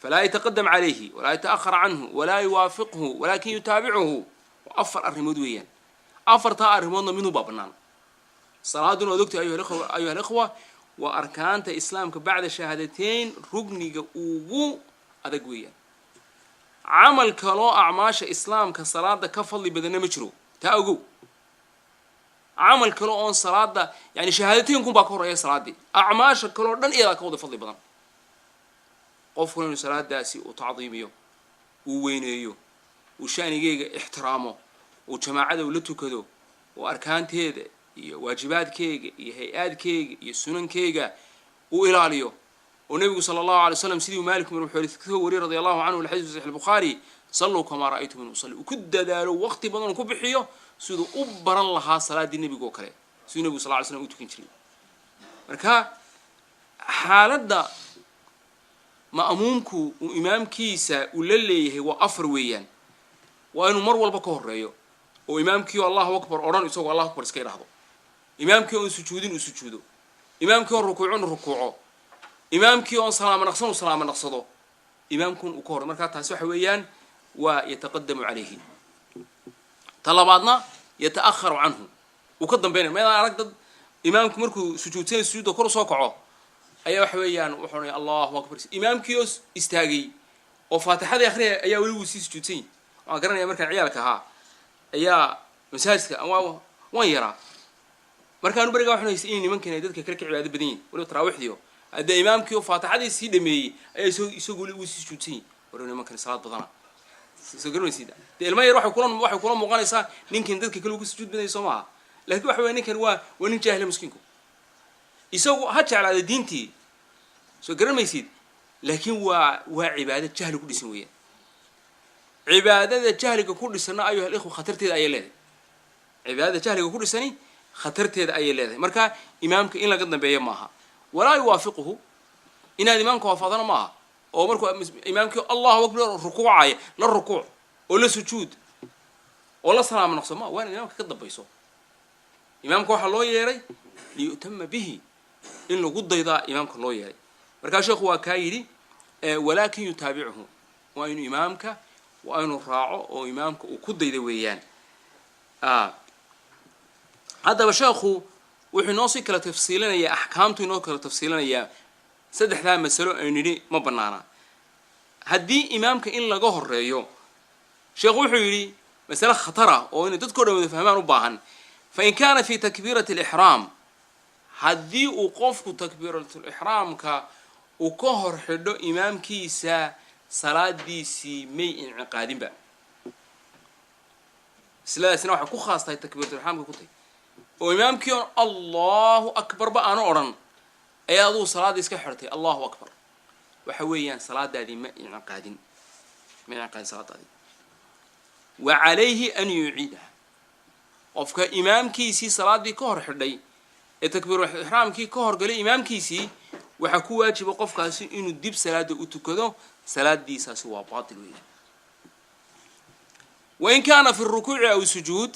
Falaa yataqadam calayhi walaa yataأkhar canhu walaa yuwaafiqhu walakin yutaabicuhu. Waa afar arrimood weeyaan. Afartaa arrimoodna midun baa bannaan. Salaaduna waad ogtahay, ayuha alikhwa, waa arkaanta Islaamka bacda shahaadateyn rugniga ugu adag weeyaan. Camal kaloo acmaasha Islaamka salaada ka fadli badanna ma jiro, taa ogow. Camal kale oon salaada, yani shahaadateynkum baa ka horeeya salaaddii, acmaasha kaleo dhan iyadaa ka wada fadli badan. Qofkuna inuu salaadaasi uu tacdiimiyo, uu weyneeyo, uu shanigeega ixtiraamo, uu jamaacada ula tukado, oo arkaanteeda iyo waajibaadkeega iyo hay-aadkeega iyo sunankeyga uu ilaaliyo, oo Nebigu sala Allahu alay slam sidii Malik bin Xuwayrith ka wariyay radia Allahu canhu, alxadis fi saxix Albukhaari, "Salluu kamaa ra'aytumuni usalli", uu ku dadaalo, waqti badan uu ku bixiyo siduu u baran lahaa salaaddii Nebiga oo kale, siduu Nebigu sal ly slam u tukan jiray. Marka xaaladda ma'muumku uu imaamkiisa uu la leeyahay waa afar weeyaan. Waa inuu mar walba ka horeeyo, oo imaamkii oo "Allahu akbar" odhan isagoo "Allahu akbar" iska idhahdo, imaamkii oon sujuudin uu sujuudo, imaamkii oon rukuucin uu rukuuco, imaamkii oon salaamo naqsan uu salaamo naqsado, imaamkun uu ka horey. Markaa taasi waxa weeyaan waa yataqadamu calayhi. Ta labaadna, yata'aharu canhu, uu ka dambeynaya. Maydaan arag dad imaamku markuu sujuudsanay sujuudda kor usoo kaco ayaa waxa weeyaan wuxuu odhanaya "Allahu akbar"? Imaamkii oo istaagay oo faatixadii akhriyaya ayaa weli wuu sii sujuudsan yahy. Waxaan garanaya markaan ciyaalka ahaa ayaa masaajidka waan yaraa. Markaanu berigaa waxaan haystay inay nimankan ay dadka kale ka cibaado badan yihin, waliba taraawiixdiio haddee imaamkii oo faatixadii sii dhameeyey ayaa isagu weli wuu sii sujuudsan yahy. War, nimankan salaad badana, soo garanaysid? Dee ilma yar waxay kula muuqanaysaa ninkan dadka kale ugu sujuud badanya, soo maaha? Lakin waxa weya ninkan waa nin jaahila, miskiinku. Isagu ha jeclaada diintii, soo garan maysid? Laakiin waa cibaado jahli ku dhisan weeyaan. Cibaadada jahliga ku dhisanna, ayuha alikhwa, khatarteeda ayay leedahay. Cibaadada jahliga ku dhisani khatarteeda ayay leedahay. Marka imaamka in laga dambeeyo maaha. Walaa yuwaafiquhu, inaad imaamka waafaqdana maaha, oo markuu imaamkii "Allahu akbar" rukuucaya la rukuuc oo la sujuud oo la salaamo noqso ma. Waa inaad imaamka ka dambayso. Imaamka waxaa loo yeeray liyu'tama bihi, in lagu daydaa imaamka loo yeeray. Markaa sheekhu waa kaa yidhi walaakin yutaabicuhu, waa inuu imaamka, waa inuu raaco oo imaamka uu ku dayda weeyaan. Haddaba sheekhu wuxuu inoo sii kala tafsiilinayaa axkaamtu, inoo kala tafsiilinayaa saddexdaa masalo aynu nidhi ma banaana haddii imaamka in laga horeeyo. Sheekhu wuxuu yidhi masale khatara oo inay dadko dhan wada fahmaan u baahan: fain kaana fi takbiirati alixraam, haddii uu qofku takbiiratulixraamka uu ka hor xidho imaamkiisa, salaadiisii may inciqaadinba. Masladaasina waxay ku khaas tahay takbiiratulixraamka ku tahay, oo imaamkii oon "Allahu akbar" ba aanu odhan ayaa adugu salaaddii iska xidhatay "Allahu akbar". Waxa weeyaan salaadaadii ma inciqaadin, ma inciqaadin salaadaadii. Wa calayhi an yuciidaha. Qofka imaamkiisii salaaddii ka hor xidhay ee takbiirulixraamkii ka horgalay imaamkiisii, waxaa ku waajiba qofkaasi inuu dib salaada u tukado. Salaadiisaasi waa baatil weeyaan. Wain kaana fi rukuuci aw sujuud,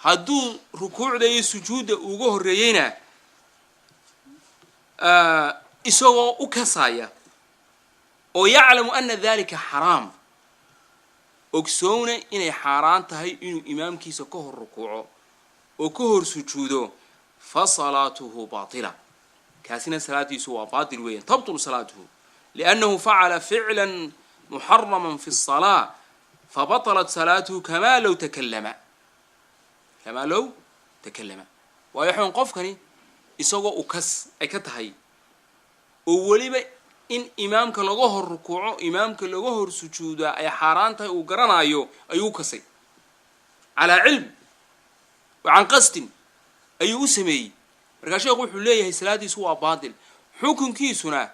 hadduu rukuucda iyo sujuudda uga horreeyeyna isagoo u kasaya oo yaclamu ana dalika xaraam, ogsoona inay xaaraan tahay inuu imaamkiisa ka hor rukuuco oo ka hor sujuudo, fa salaatuhu baatila. Kaasina salaadiisu waa baatil weeyaan, tabtulu salaatuhu liannahu facala ficla muxarama fi الsalaa, fabatalat salaatuhu kama low takallama, kamaa low takallama. Waayo waxawan qofkani isagoo u kas ay ka tahay oo weliba in imaamka laga hor rukuuco, imaamka laga hor sujuudaa ay xaaraan tahay uu garanaayo, ayuu u kasay, calaa cilm wa can qasdin ayuu u sameeyey. Markaa sheekhu wuxuu leeyahay salaadiisu waa baatil. Xukunkiisuna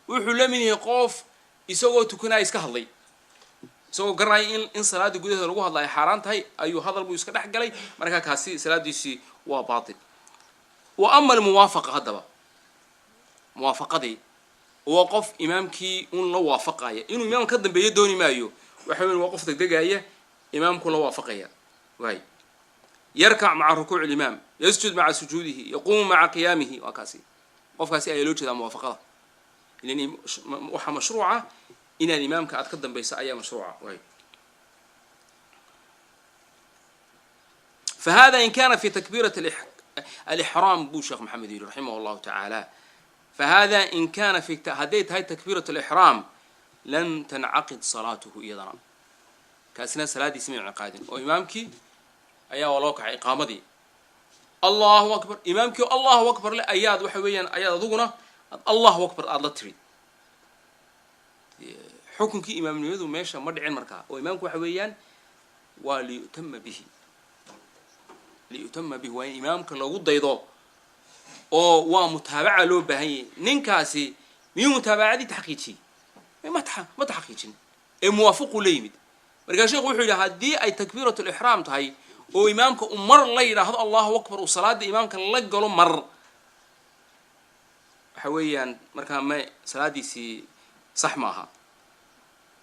wuxuu la mid yahay qof isagoo tukanaya iska hadlay, isagoo garanaya in salaada gudaheeda lagu hadla ay xaaraan tahay ayuu hadal buu iska dhex galay. Markaa kaasi salaadiisii waa baatil. Wa ama almuwaafaqa, haddaba muwaafaqadii waa qof imaamkii un la waafaqaya, inuu imaam ka dambeeyo dooni maayo. Waxa weyn waa qof degdegaya, imaamku la waafaqaya waay. Yarkac maca rukuuci limaam, yasjud maca sujuudihi, yaquumu maca qiyaamihi. Waa kaasi, qofkaasi ayaa loo jeedaa muwaafaqada. Ilan waxaa mashruuca inaad imaamka aad ka dambaysa ayaa mashruuca waay. Fahada in kana fi takbiirat alixraam buu Sheekh Maxamed yidhi raximah llahu tacaala, fahada in kana fi, hadday tahay takbiirat alixraam, lam tancaqid salaatuhu, iyadana kaasina salaadiisi ma inciqaadin. Oo imaamkii ayaa waa loo kacay iqaamadii, Allahu akbar, imaamkii Allahu akbar le ayaad waxa weeyaan ayaad aduguna aad Allahu akbar aada la tiri, xukunkii imaamnimadu meesha ma dhicin markaa. Oo imaamku waxa weeyaan waa liyu'tama bihi, liyu'tama bihi, waa in imaamka lagu daydo oo waa mutaabaca loo baahan yahay. Ninkaasi miyuu mutaabacadii taxqiijiyey? Ma taxqiijin ee muwaafiquu la yimid. Markaa sheekhu wuxuu yidhi haddii ay takbiiratu lixraam tahay oo imaamka uu mar la yidhaahdo Allahu akbar, uu salaada imaamka la galo mar, waxa weeyaan markaa ma salaadiisii sax maaha.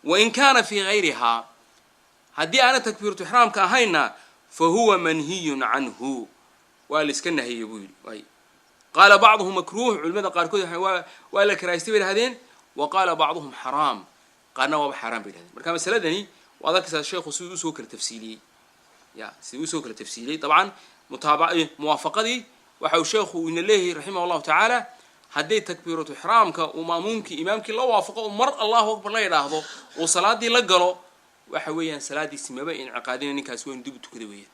Wain kaana fii gayrihaa, haddii aana takbiiratu ixraamka ahayna, fa huwa manhiyun canhu, waa la iska nahiyey buu yidhi. Ay qaala bacduhum makruuh, culimada qaarkood waa la karaahistay bay dhahdeen, wa qaala bacduhum xaraam, qaarna waaba xaaraan bay dhahdeen. Marka masaladani waad arkaysaa sheekhu siduu usoo kala tafsiiliyey, ya siduu usoo kala tafsiiliyey. Dabcan mutaaba muwaafaqadii waxa uu sheekhu ina leeyahay raximah allahu tacaala, hadday takbiiratu ixraamka uu maamuumkii imaamkii la waafaqo uu mar Allahu akbar la yidhaahdo uu salaadii la galo, waxa weeyaan salaadiisi maba inciqaadina, ninkaasi waa inu dib u tukada weeyaan.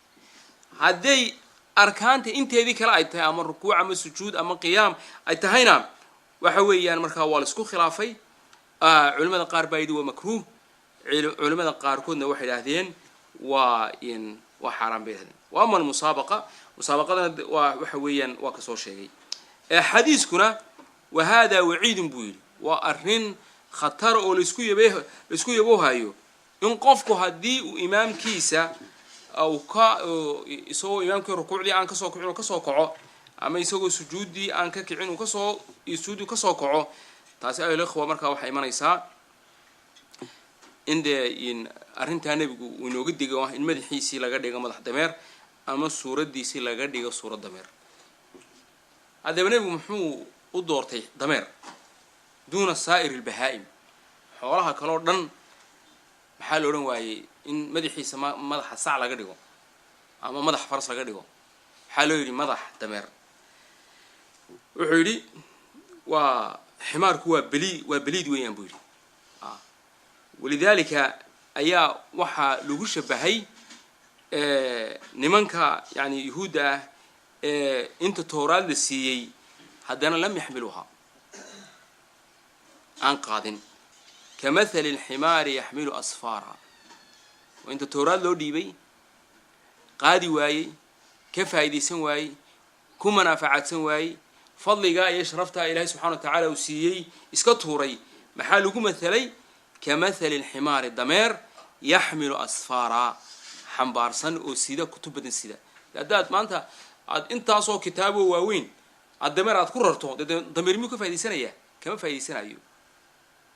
Hadday arkaanta inteedii kale ay tahay, ama rukuuc ama sujuud ama qiyaam ay tahayna, waxa weeyaan markaa waa la isku khilaafay. Culimada qaar baa yidhi waa makruuh, culimada qaarkoodna waxay idhahdeen waa xaaraan bay idhahdeen. Wa ama almusaabaqa, musaabaqadana waa waxa weeyaan waa kasoo sheegay xadiiskuna. Wa hada waciidun buu yidhi, waa arrin khatar oo laisku yabe laisku yaboohayo in qofku haddii uu imaamkiisa uu ka isagoo imaamkii rukuucdii aan kasoo kicin uu kasoo kaco, ama isagoo sujuuddii aan ka kicin uu kasoo sujuuddii kasoo kaco. Taasi ayulikhwa markaa waxay imanaysaa in dee in arrintaa nebigu uu inooga digo, in madaxiisii laga dhigo madax dameer ama suuraddiisii laga dhigo suurad dameer. Haddaba nebigu muxuu u doortay dameer duuna saa'ir albahaa'im? Xoolaha kaleo dhan maxaa la odhan waayey in madaxiisa madaxa sac laga dhigo ama madax faras laga dhigo? Maxaa loo yidhi madax dameer? Wuxuu yidhi waa ximaarku waa beli, waa beliid weeyaan buu yidhi. Walidaalika ayaa waxaa lagu shabahay nimanka yani yuhuudda ah ee inta towraad la siiyey haddana lam yaxmiluuha, aan qaadin, kamathali alximaari yaxmilu asfaara. Oo inta towraad loo dhiibay qaadi waayey, ka faa'iidaysan waayey, ku manaafacaadsan waayey, fadligaa iyo sharaftaa Ilaahay subxana wa tacaala uu siiyey iska tuuray. Maxaa lagu mathalay? Kamathali alximaari, dameer, yaxmilu asfaara, xambaarsan oo sida kutub badan sida. Haddaad maanta aad intaasoo kitaaboo waaweyn aad dameer aad ku rarto, dee dameer miyuu ka faa'idaysanayaa? Kama faa'idaysanayo.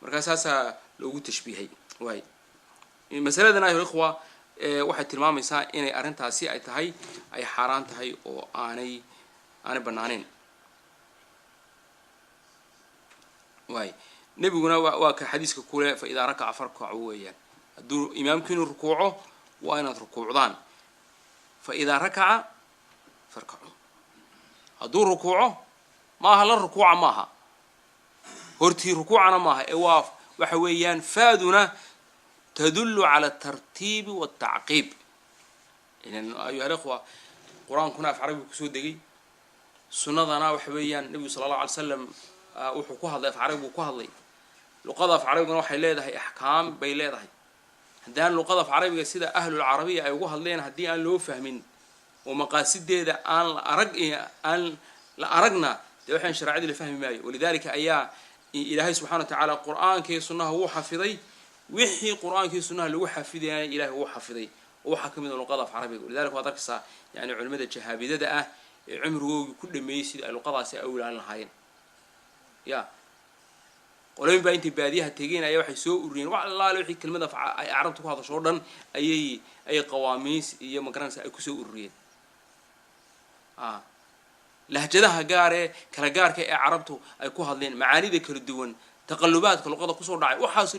Markaa saasaa loogu tashbiihay. Waay masaladan ayuha ikhwa waxay tilmaamaysaa inay arrintaasi ay tahay ay xaaraan tahay oo aanay banaanayn. Waay nebiguna waa ka xadiiska kule fa idaa rakaca farkacu weeyaan, hadduu imaamkiinu rukuuco waa inaad rukuucdaan. Fa idaa rakaca farkacu, hadduu rukuuco maaha la rukuuca, maaha hortii rukuucana maaha, ee waa waxa weeyaan faaduna tadullu cala atartiibi waltacqiib. Ilan ayuha alikhwa qur-aankuna af carabi kusoo degay, sunnadana waxa weeyaan nebigu sala allahu alay slam wuxuu ku hadlay af carabi buu ku hadlay. Luqada af carabiguna waxay leedahay axkaam bay leedahay. Haddaan luqada af carabiga sida ahlulcarabiya ay ugu hadleen haddii aan loo fahmin oo maqaasideeda aan la arag aan la aragna, dee waxaan shareecadii la fahmi maayo. Walidalika ayaa Ilaahay subxana wa tacaala qur-aankii sunnaha wuu xafiday, wixii qur-aankii sunnaha lagu xafidayana Ilahay wuu xafiday, oo waxaa ka mid a luqada af carabiga. Walidalika waad arkaysaa yani culimada jahaabidada ah ee cumrigoogii ku dhameeyey sidii ay luqadaasi ay u ilaalin lahaayeen. Ya qolooyin baa intay baadiyaha tegeen ayaa waxay soo ururiyeen wax allaale wixii kelmada ay carabta ku hadasho o dhan ayay qawaamiis iyo magaranaysa ay kusoo ururiyeen. Lahjadaha gaaree kala gaarka ee carabtu ay ku hadleen, macaanida kala duwan Taqalubaadka luqada kusoo dhacay waxaas.